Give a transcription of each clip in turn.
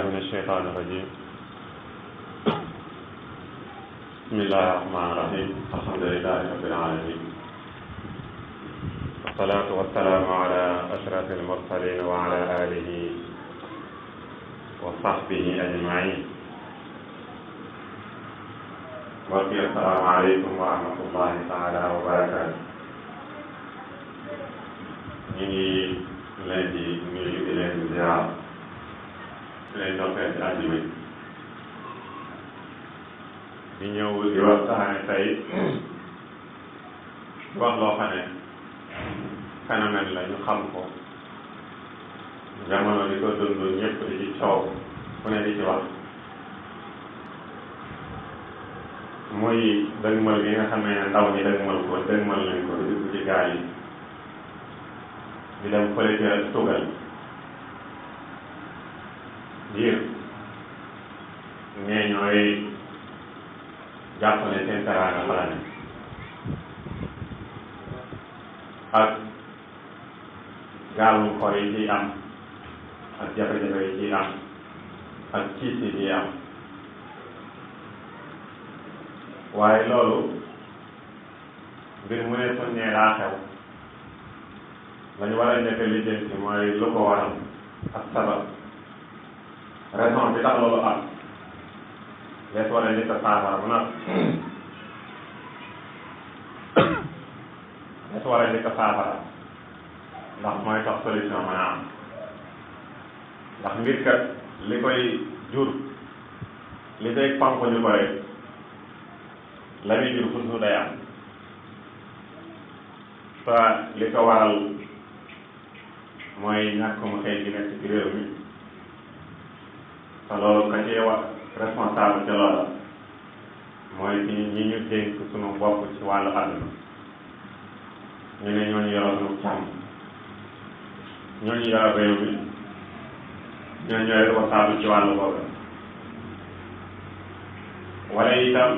من الشيطان الرجيم بسم الله الرحمن الرحيم الحمد لله رب العالمين والصلاة والسلام على أشرف المرسلين وعلى آله وصحبه أجمعين وفي السلام عليكم ورحمة الله تعالى وبركاته نيجي لندي نيجي لندي زيارة leen dokkee ci àjjuma di ñëw di waxtaane tey wax loo xam ne phénomène la ñu xam ko jamono di ko dund ñëpp di ci coow ku ne di ci wax muy dëgmal bi nga xamee ne ndaw ñi dëgmal nañ ko di dugg ci gaal yi di dem fële ca tugal diir ñee ñooy jàpp ne seen teraanga xala ne ak gaalum xor yi ciy am ak jafe-jafe yi ciy am ak ciis yi ciy am waaye loolu mbir mu ne soññee daa xew lañu war a njëkk a lijjanti mooy lu ko waral ak sabab raison bi tax loolu am lees war a njëkk a saafara bu nag lees war a njëkk a saafara ndax mooy tax solution mën a am ndax mbir kat li koy jur li koy fank ñu ko rek la muy jur toujours day am te li ko waral mooy ñàkk mu xëy gi nekk ci réew mi te loolu ka cee wax responsable ca loola mooy ci ñi ñu dénk sunu bopp ci wàllu àdduna ñu ne ñooñu yoroon nu càmm ñooñu yoroon réew mi ñooñu ñooy responsable ci wàllu boobu wala itam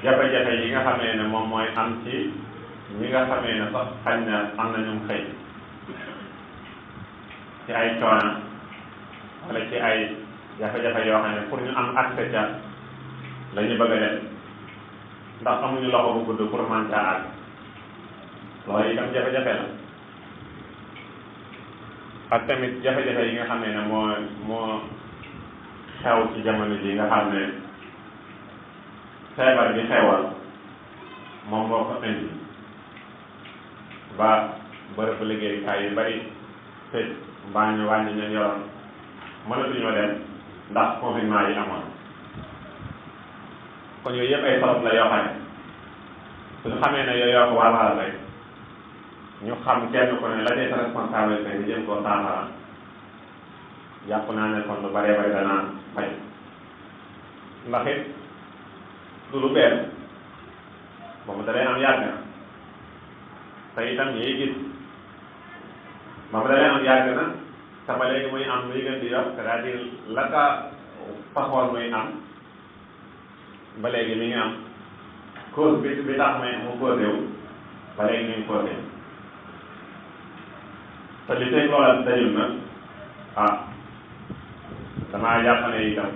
jafe-jafe yi nga xamee ne moom mooy am ci ñi nga xamee ne sax xañ na am na ñum xëy ci ay coono wala ci ay jafe-jafe yoo xam ne pour ñu am accès ca la ñu bëgg a def ndax amuñu loxo bu gudd pour mën caa àgg loolu itam jafe-jafe la ak tamit jafe-jafe yi nga xam ne moo xew ci jamono ji nga xam ne feebar bi xewal moom moo ko indi ba bërëb liggéeykaay yu bari tëj mbaa ñu wàññi ñu yoroon mënatuñoo dem ndax confinement yi amoon kon yooyu yëpp ay sabab la yoo xam ne suñu xamee ne yooyu yoo ko wàll rek ñu xam kenn ku ne la dee sa responsabilité ñu jëm koo saafara jàpp naa ne kon lu baree bari danaa fay ndax it du lu bees boobu da lay am yàgg na te itam ñiy gis boobu da lay am yàgg na te ba léegi muy am muy gën di yokk c'est-à-dire la ka taxoon muy am ba léegi mi ngi am cause bi tax mu causé wu ba léegi mi ngi causé te li tey loola dajul nag damaa jàpp ne itam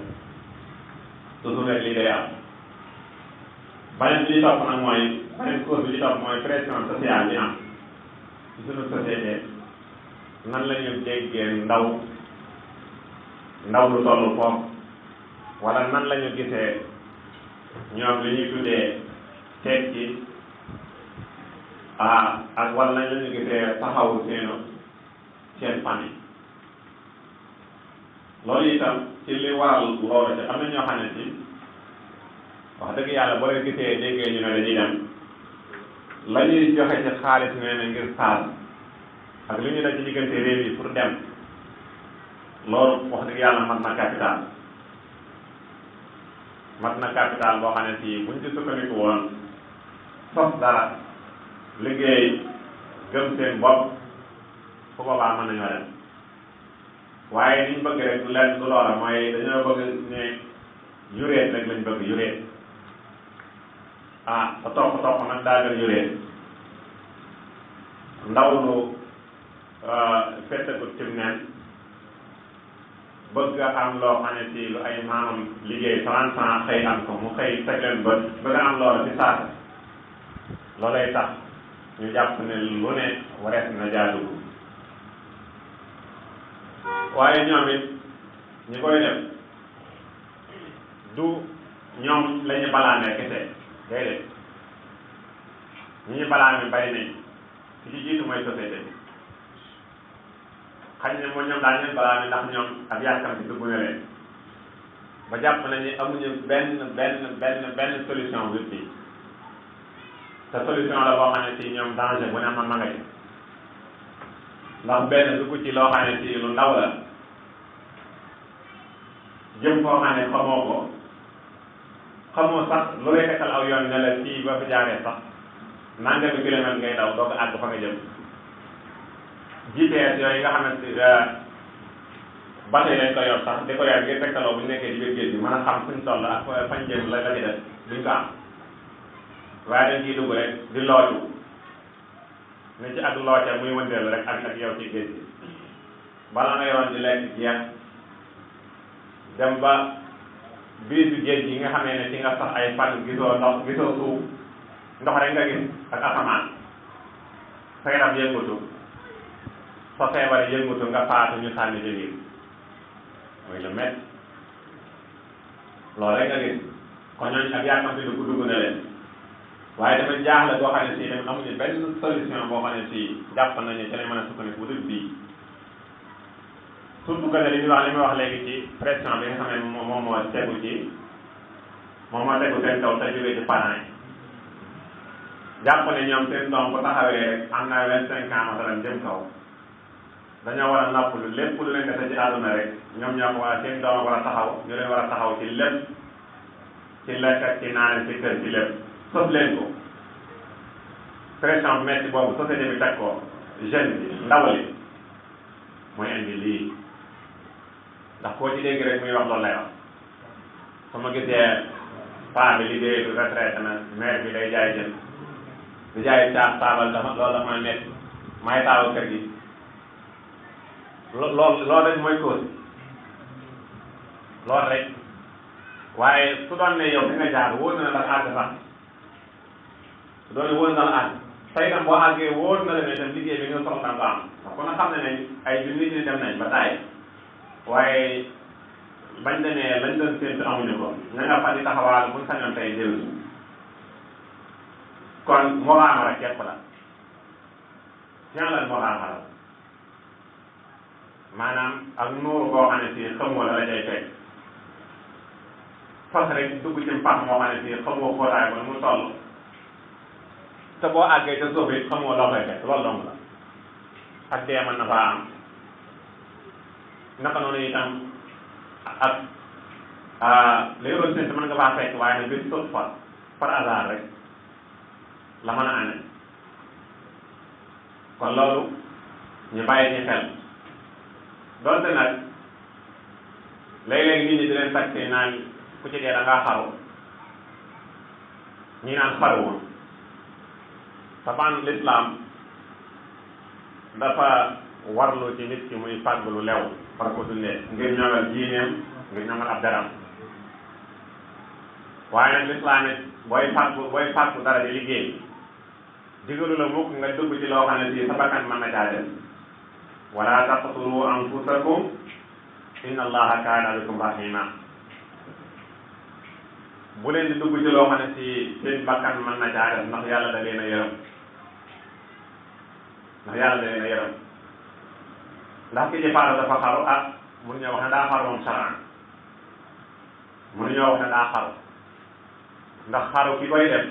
toujours rek lii day am beneen bi ci topp nag mooy beneen cause bi ci topp mooy pression sociale bi am ci suñu société nan la ñu déggee ndaw lu toll foofu wala nan la ñu gisee ñoom li ñuy tuddee tekki ak wala nan la ñu gisee taxawu seen famille loolu itam ci li waral loolu ci am na ñoo xam ne ci wax dëgg yàlla boo leen gisee déggee ñu ne dañuy dem la ñuy joxe ci xaalis nee na ngir saal ak li ñu la ci diggante réew yi pour dem loolu wax dëgg yàlla mat na capital boo xam ne fii buñ ci sukkandiku woon sos dara liggéey gëm seen bopp fu boobaa mën nañoo dem waaye liñ bëgg rek lenn du loola mooy dañoo bëgg ne yuréet rek lañ bëgg yuréet sa topp nag daa gën yuréet ndaw lu fettagut cim neen bëgg a am loo xam ne si lu ay maamam liggéey 30 ans xëy am ko mu xëy teg leen bët bëgg a am loola ci saasa loolay tax ñu jàpp ne lu ne warees na jaadu waaye ñoom it ñi koy def du ñoom la ñu balaamee kese déedéet ñi ñu balaamee bari nañ ci ci jiitu mooy société bi xañ ne moo ñoom daañu leen balaamee ndax ñoom ak yàkkam ci dugg na leen ba jàpp nañu amuñu benn solution wut bi te solution la boo xam ne si ñoom danger bu ne ma ngay ndax benn dugg ci loo xam ne si lu ndaw la jëm koo xam ne xamoo ko xamoo sax lu lay tekkal aw yoon ne la fii ba fi jaaree sax nangami kilomètre ngay daw doo ko àgg fa nga jëm GPS yooyu nga xamante bateau lañ ko yor sax di ko yor ngir tegtaloo bu ñu nekkee ci biir géej gi mën a xam fuñ toll ak fañ jëm la ci def duñ ko am waaye dañ ciy dugg rek di looju ne ci ak looca muy wëndeel rek ak yow ci géej gi bala nga yoon di lekk jeex dem ba biir bi géej gi nga xamee ne ci nga sax ay fan gisoo ndox gisoo suuf ndox rek nga gis ak asamaan sa yaram yëngutu sa feebar yëngutu nga faatu ñu sànni ci biir mooy lu métti loolu rek nga gis kon ñooñu ak yaakaar si dugg na leen waaye tamit jaaxle boo xam ne si tamit amuñu benn solution boo xam ne si jàpp nañu ci lañ mën a sukkandiku bu dul bii surtout que ne li muy wax léegi ci pression bi nga xam ne moom moo tegu seen kaw te jógee ci parents yi jàpp ne ñoom seen doom bu taxawee rek am na 25 ans masalan jëm kaw dañoo war a noppalu lépp lu leen dese ci àdduna rek ñoom ñoo ko war a seen doom war a taxaw ñu leen war a taxaw ci lépp ci lekk ak ci naan ci kër ci lépp sof leen ko pression bu metti boobu société bi teg ko jeune bi ndawali mooy indi lii ndax koo ci dégg rek muy wax loolu lay wax su ma gisee paa bi liggéey du retraité na maire bi day jaay jën di jaay caaf taabal dafa loolu dafa may metti may taawal kër gi loolu rek mooy cause loolu rek waaye su doon ne yow fi nga jaar wóor na la àgg sax su doon ne wóor na la àgg tey tam boo àggee wóor na la ne tam liggéey bi nga soxla nga am ndax ku ne xam ne nañ ay junni nit dem nañ ba taay waaye bañ demee lañ doon séntu amuñu ko ña nga fa di taxawaal buñ sañoon tey jël kon moraama rek képp la ñaan la moraama la maanaam ak nuuru boo xam ne si xamoo la la cay fekk fas rek dugg ci mpax moo xam ne si xamoo xóotaay ba mu toll te boo àggee ca suuf it xamoo loo koy fekk loolu dong la ak dee mën na faa am naka noonu itam ak li doon séntu mën nga faa fekk waaye nag bis sauf par hasard rek la mën a amee kon loolu ñu bàyyi ci xel doonte nag léeg-léeg nit ñi di leen taxé naan ku ci dee da ngaa xaru ñi naan xaruwul taban l'islam dafa warlu ci nit ki muy fàgg lu lew par ko dundee ngir ñoŋal diineem ngir ñoŋal ab daram waaye nag l'islam it booy fàggu dara di liggéey digalu la mukk nga dugg ci loo xam ne si sa bakkan mën na caa dem wala taqtulu anfusakum inna allaha kaana bikum rahima bu leen di dugg ci loo xam ne si seen bakkan mën na caa dem ndax yàlla da leen a yërëm ndax ki ci faatu dafa xaru mënuñoo wax ne daa xaru moom saraan mënuñoo wax ne daa xaru ndax xaru ki koy def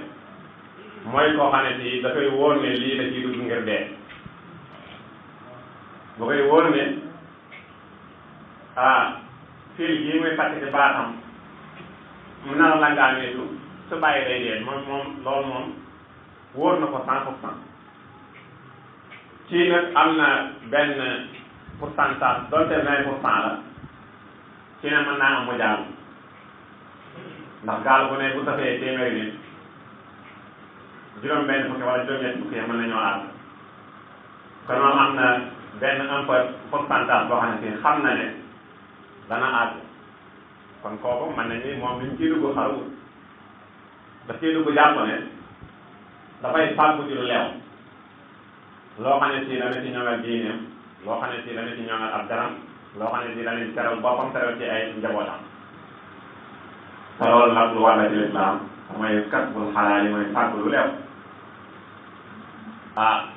mooy koo xam ne si dafay wóor ne lii la ciy dugg ngir dee bu koy wóor ne fil gii muy fàtte ci baaxam mu nar a langaaneetu su bàyyi day dee moom loolu moom wóor na ko 100%. ci nag am na benn pourcentage donte 20% la ci ne mën naa am mu jàll ndax gaal bu ne bu safee téeméeri nit juróom benn fukki wala juróom-ñetti fukki mën nañoo àgg kon moom am na benn un peu pourcentage boo xam ne si xam na ne dana àgg kon kooku mën nañ ni moom liñ ciy dugg xaru daf ciy dugg jàpp ne dafay fàggu ci lu leew loo xam ne si dana ci ñoŋal diineem loo xam ne si dana ci ñoŋal ab daram loo xam ne si dana ci teral boppam teral ci ay njabootam te loolu nag lu war la ci lislaam mooy kasbul xalaal yi mooy fàggu lu leew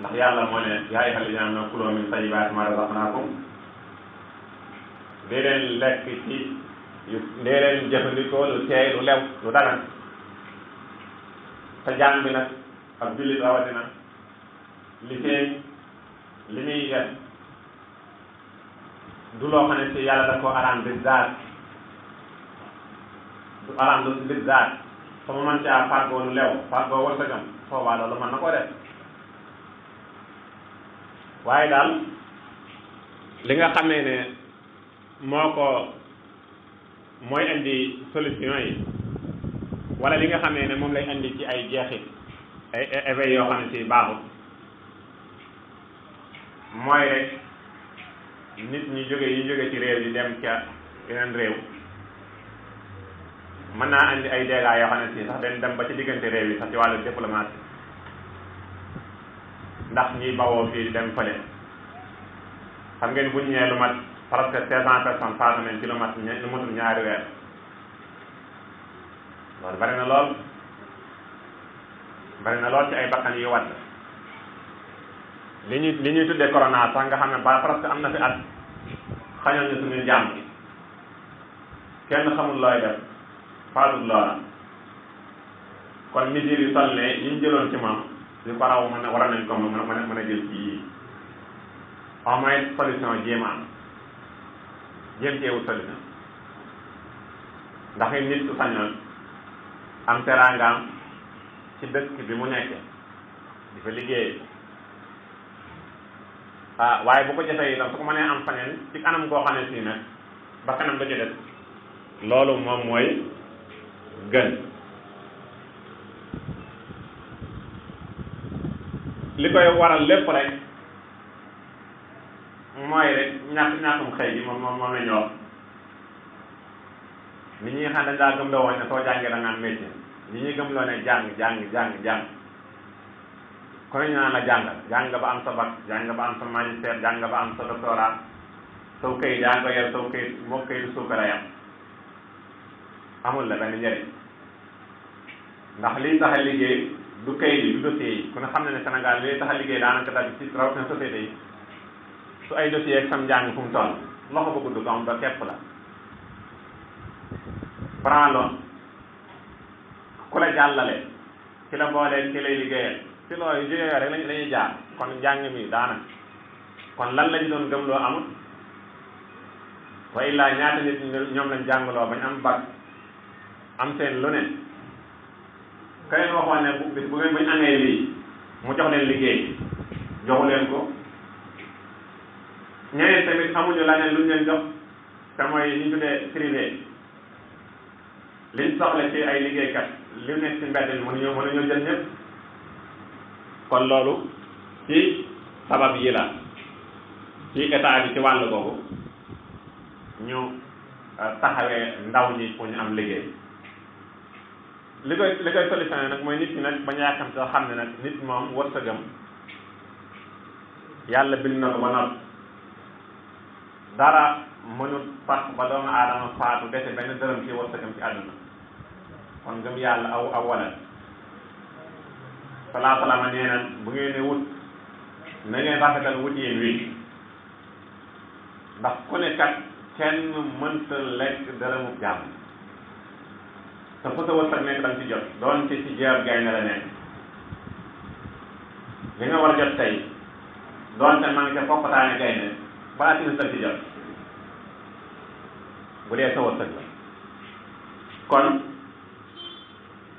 ndax yàlla moo ne yaa ayyuhal laziina aamanuu kuluu min tayyibaati maa razaqnaakum dee leen lekk ci dee leen jëfandikoo lu teey lu lew lu dagan te jaam bi nag ab jullit rawatina li feeñ li muy def du loo xam ne si yàlla da ko araam bi zaat du araam du bi zaat fa mu mën caa fàggoo lu lew fàggoo wërsëgam foobaa loolu mën na koo def waaye daal li nga xamee ne mooy indi solution yi wala li nga xamee ne moom lay indi ci ay jeexit ay éveil yoo xam ne si baaxul mooy rek nit ñi jóge ci réew yi dem ca yeneen réew mën naa indi ay dégâts yoo xam ne si sax dañ dem ba ci diggante réew yi sax ci wàllu diplomatie ndax ñiy bawoo fii dem fële xam ngeen bu ñu ñëwee lu mat presque 500 personnes faatu nañ ci lu matul ñaari weer loolu bari na lool ci ay bakkan yu wadd li ñuy tuddee corona sax nga xam ne ba presque am na fi at xañoon ñu suñu jàmm kenn xamul looy def faatul loola kon mesures yu toll ne yi ñu jëloon ci moom yu ko raw war nañ ko mën a jël ci yii au moins solution jéem am jéem cee wut solution ndax nit su sañoon am teraangaam ci dëkk bi mu nekkee di fa liggéey waaye bu ko jafee itam su ko mënee am faneen ci anam goo xam ne si nag ba kanam da ci des loolu moom mooy gën li koy waral lépp rek mooy rek ñàkkum xëy bi moom la ñu wax nit ñi xam ne daa gëm loo woon ne soo jàngee da nga am métier nit ñi gëm loo ne jàng kon ñu naan la jàng ba am sa bac jàng ba am sa magistère jàng ba am sa doctorat saw këyit yaa ngi ko yor saw këyit moo këyit suukara yam amul la benn njëriñ ndax liy tax a liggéey du këyit yi du dossier yi ku ne xam ne ne Sénégal liy tax a liggéey daanaka daal ci rawatina société yi su ay dossier ak sam njàng fu mu toll loxo ba gudd ko am ba képp la prend ku la jàllale ci la boolee ci lay liggéeyal ci loolu jógee rek lañuy jaar kon njàng mi daanaka kon lan lañu doon gëmloo amul wa illaa ñaata nit ñoom lañ jàngaloo bañ am bac am seen lu ne ka leen waxoon ne bu ngeen buñ amee lii mu jox leen liggéey joxu leen ko ñeneen tamit amuñu leneen luñ leen jox te mooy li ñu tuddee privé liñ soxla ci ay liggéeykat li nekk ci mbedd mi mënuñoo jël ñëpp kon loolu ci sabab yi la ci état bi ci wàll boobu ñu taxawee ndaw ñi pour ñu am liggéey li koy solutionné nag mooy nit ñi nag bañ a yàkkam soo xam ne nag nit moom wërsëgam yàlla bind na ko ba noppi dara mënul tax ba doomu aadama faatu dese benn dërëm ci wërsëgam ci àdduna kon ngëm yàlla aw wala salaa salaama nee na bu ngeen ne wut na ngeen rafetal wut yéen wi ndax ku ne kat kenn mënta lekk dërëmu jàmm te fu sa wërsëg nekk da nga ci jot doonte ci jeer gaynde la nekk li nga war a jot tey doonte ma ngi ca fokkataane gaynde balaa timis da ci jot bu dee sa wërsëg la kon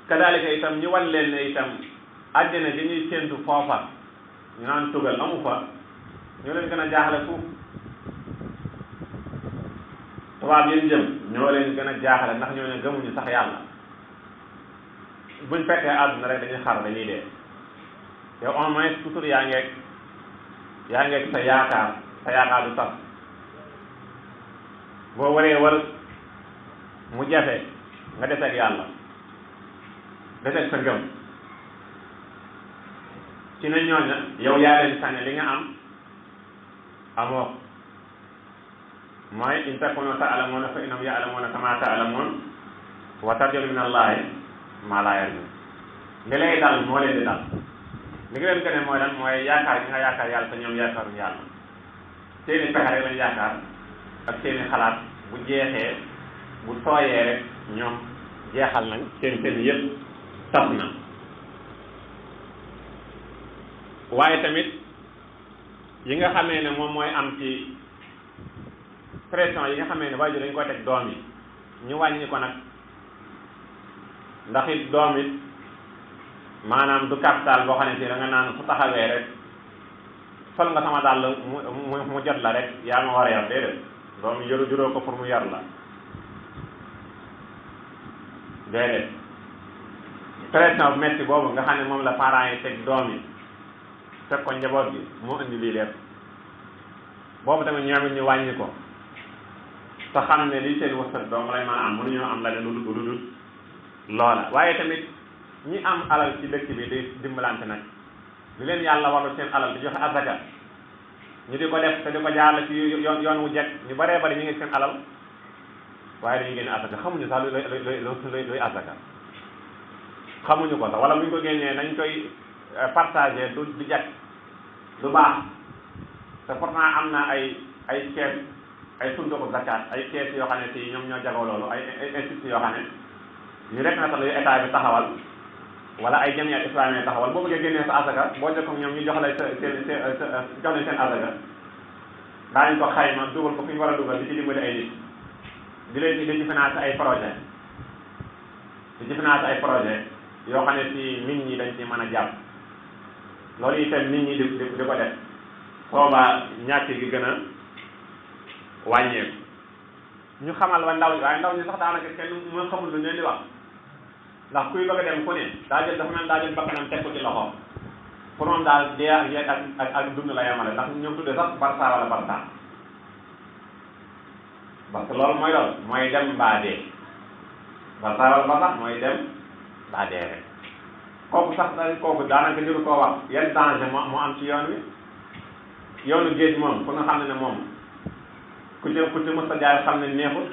kadaalika itam ñu wan leen ne itam àjjana di ñuy séentu foofa ñu naan tugal amu fa ñoo leen gën a jaaxle fuuf tubaab yéen jëm ñoo leen gën a jaaxle ndax ñoo ne gëmuñu sax yàlla buñ fekkee àdduna rek dañuy xar dañuy dee yow au moins toujours yaa ngeeg sa yaakaar du tas boo waree war mu jafe nga deseeg yàlla deseeg sa ngëm ci ne ñooña yow yaa leen sañ li nga am amoo mooy in takunu ta'lamuuna fa innahum ya'lamuuna kama ta'lamuun wa tarjuuna min allahi maa laa yarjuun li lay dal moo leen di dal li nga leen gën mooy lan mooy yaakaar gi nga yaakaar yàlla te ñoom yaakaaruñu yàlla seeni pexe rek lañ yaakaar ak seeni xalaat bu jeexee bu tooyee rek ñoom jeexal nañ seen yëpp tas na waaye tamit yi nga xamee ne moom mooy am ci pression yi nga xamee ne waajur dañ ko teg doom yi ñu wàññi ko nag ndax it doom it maanaam du capital boo xam ne si da nga naan su taxawee rek sol nga sama dàll mu jot la rek yaa ma war a yar déedéet doom yi juróo ko pour mu yar la déedéet pression bu metti boobu nga xam ne moom la parents yi teg doom yi teg ko njaboot gi moo indi lii lépp boobu tamit ñoom it ñu wàññi ko te xam ne lii seen wërsëg doom lay mën a am mënuñoo am la ne lu dul loola waaye tamit ñi am alal ci dëkk bi di dimbalante nag li leen yàlla warlu seen alal di joxe asaka ñu di ko def te di ko jaarale ci yoon wu jekk ñu baree bari ñu ngi seen alal waaye dañuy génne asaka xamuñu sax luy asaka xamuñu ko sax wala bu ñu ko génnee nañ koy partagé du jekk du baax te pourtant am na ay kees ay sunduku zakat ay kees yoo xam ne si ñoom ñoo jagoo loolu ay instituts yoo xam ne ñu rek na tax yu état bi taxawal wala ay jamiat islamique taxawal boo bëggee génnee sa asaka boo jokkoog ñoom ñu jox la jox leen seen asaka daañu ko xayma dugal ko fi ñu war a dugal di ci dimbali ay nit di leen di ci financé ay projet di ci financé ay projet yoo xam ne si nit ñi dañ ci mën a jàpp loolu itam nit ñi di ko def soobaa ñàkk gi gën a wàññeeku ñu xamal wa ndaw ñi waaye ndaw ñi sax daanaka kenn moo xamul lu leen di wax ndax kuy bëgg a dem ku ne daa jël dafa mel daa jël bakkanam teg ko ci loxo pour moom daal dee ak dund la yemale ndax ñoom tuddee sax barsa wala barsa parce que loolu mooy loolu mooy dem mbaa dee barsa wala barsa mooy dem mbaa dee rek kooku sax kooku daanaka jëru koo wax yan danger moo am ci yoon wi yoonu géej moom ku nga xam ne moom ku ci mës a jaay xam ne neexut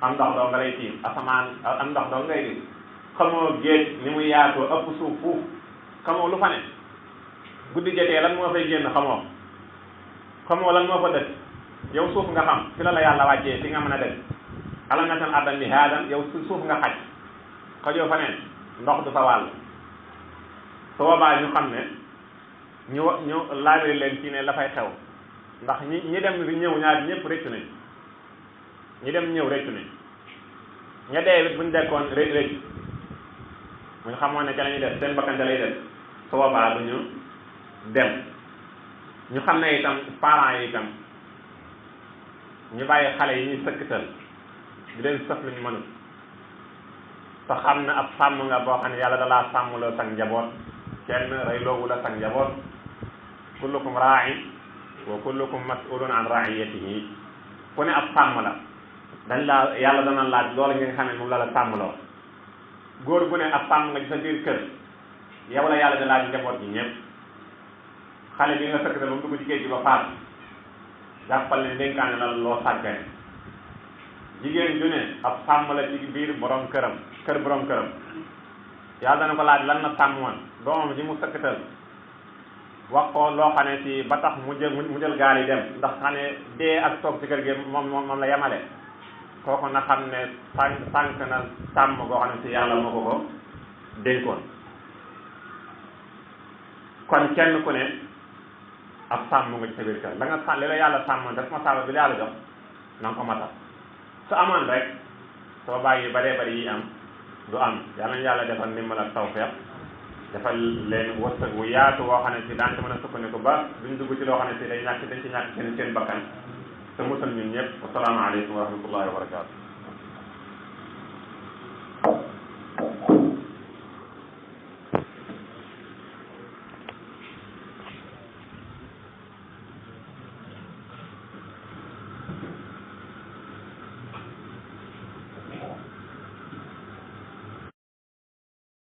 am ndox doo nga lay tiim asamaan am ndox doo ngay gis xamoo géej ni muy yaatoo ëpp suuf fuuf xamoo lu fa ne guddi jotee lan moo fay génn xamoo lan moo fa dëkk yow suuf nga xam fi la yàlla wàccee fi nga mën a dëkk alam nasan ardan mihaadan yow suuf nga xajoo fa neen ndox du fa wàll su boobaa ñu xam ne ñu laajee leen ci ne la fay xew ndax ñi dem di ñëw ñaar ñëpp rëccu nañ ñi dem ñëw rëccu nañ ña dee it buñ dekkoon rëccu muñ xamoon ne ca la ñuy def seen bakkan ca lay def su boobaa du ñu dem ñu xam ne itam parents yi itam ñu bàyyi xale yi ñuy sëkkatal di leen sëf luñ mënut te xam ne ab sàmm nga boo xam ne yàlla dalaa sàmmloo sang njaboot kenn rey loogu la sang njaboot kullukum raa'in wa kullukum mas'ulun an ra'iyatihi ku ne ab sàmm la dañ laa yàlla dana laaj loolu nga xam ne moom la sàmmloo góor gu ne ab sàmm nga ci sa biir kër yow la yàlla di laaj njaboot gi ñëpp xale bi nga sëkkatal ba mu dugg ci géej gi ba faat jàppal ne dénkaane la loo sàggane jigéen ju ne ab sàmm la ci biir borom këram borom këram yàlla dana ko laaj lan na sàmmoon doomam ji mu sëkkatal wax ko loo xam ne si ba tax mu jël gaal yi dem ndax xam ne dee ak toog ci kër gi moom la yemale kooku na xam ne sànq na sàmm goo xam ne si yàlla moo ko dénkoon kon kenn ku ne ab sàmm nga ci sa biir kër la nga li la yàlla sàmmoon responsable bi la yàlla jox na nga ko matal su amoon rek soo bàyyi baree bari yi am du am yàlla na yàlla defal ndimbal ak tawfeex defal leen wërsëg wu yaatu woo xam ne si daan ci mën a sukkandiku ba duñ dugg ci loo xam ne si dañ ci ñàkk seen bakkan te musal ñun ñëpp wasalaamaaleykum wa rahmatullahi wa barakaatu